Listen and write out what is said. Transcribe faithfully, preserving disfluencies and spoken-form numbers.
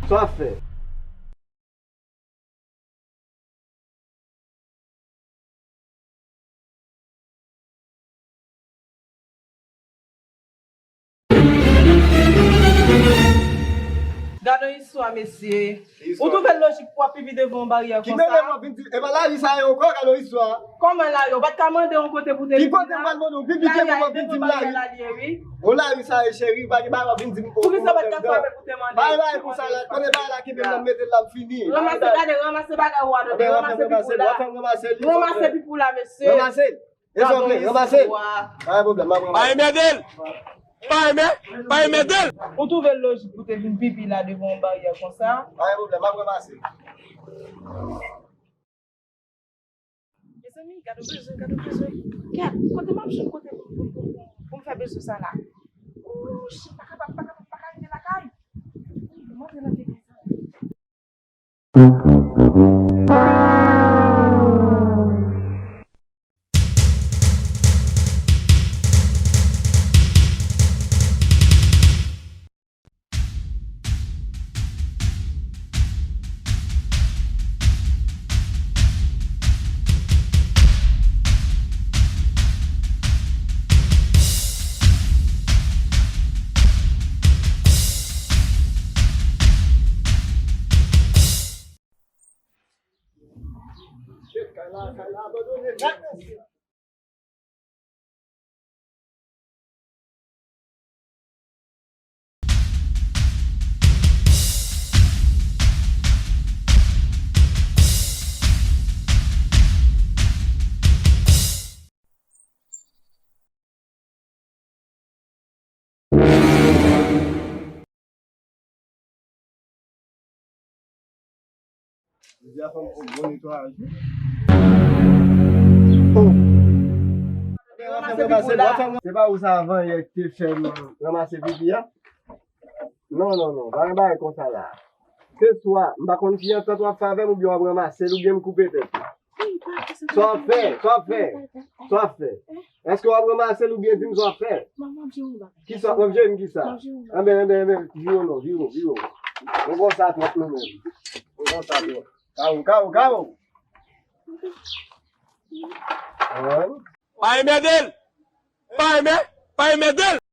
Sa w ap fè? Gade yon istwa, mesye. Ou twouve l lojik pou w ap pipi devan yon baryè konsa? Ki mele w ap vin di, e pa lari sa yo ankò, gade yon istwa. Kòman lari? Ou pa t ka mande yon kote pou te pipi la? Ki kote m pral mande w pipi ke pou w ap vin di m lari? Yon lari sa e cheri, pa gen bagay w ap vin di m. Poukisa w pa t ka frape pou te mande? Pa gen bagay konsa la, konnen bagay la kenbe m nan, m mete l la, m fini. Ranmase, gade, ranmase bagay ou a, ranmase pipi w la. Ranmase pipi w la, mesye. Ranmase l. E sa w vle, ranmase l. Pa gen pwoblèm, m ap ranmase. Pa enmède l. Pa enmè, pa enmède l. Ou twouve l lojik pou te vin pipi la devan yon baryè konsa? Pa gen pwoblèm, m ap ranmase. Mezanmi, gade bezwen, gade bezwen. Kèt, kote m ap jwenn kote pou, pou, pou, pou, pou m fè bezwen sa la? Ooh, shit, pa kapab, pa kapab, pa ka rete lakay. Kòman te nan figi sa? Shit, kay la, kay la abandone nèt, mesye. Jodi a fò m fè yon bon netwayaj wi. Oh! Se pa ou sa avan yè ki te fè m ranmase pipi a? Non, non, non, pa gen bagay konsa la. Se swa, m pa konn ki antant w ap fè avè m, oubyen w ap ranmase l, oubyen m koupe tèt ou. Sa w ap fè? Sa w ap fè? Sa w ap fè? Èske w ap ranmase l oubyen di m sa w ap fè? Kisa w ap jwe m kisa? Anben, anben, anben, vire w non, vire w, vire w. Nou konsa twòp nou menm. Nou konsa twòp. Kawo, kawo, kawo! Pa enmède l! Pa enmè, pa enmède l!